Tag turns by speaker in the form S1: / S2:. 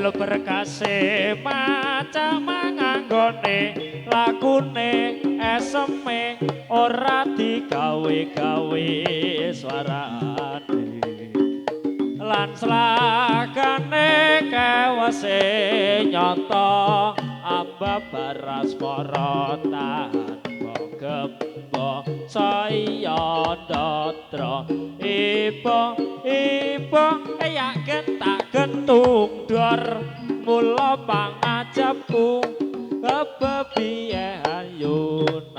S1: Hasil berkase macam manganggone lakune eseme ora digawe-gawe suarane lan slagane kewese nyata ambabar asmara tanpa gembo saya ndatra iba iba ya gentak gentung dor mula pangajapku kebebiye ayun.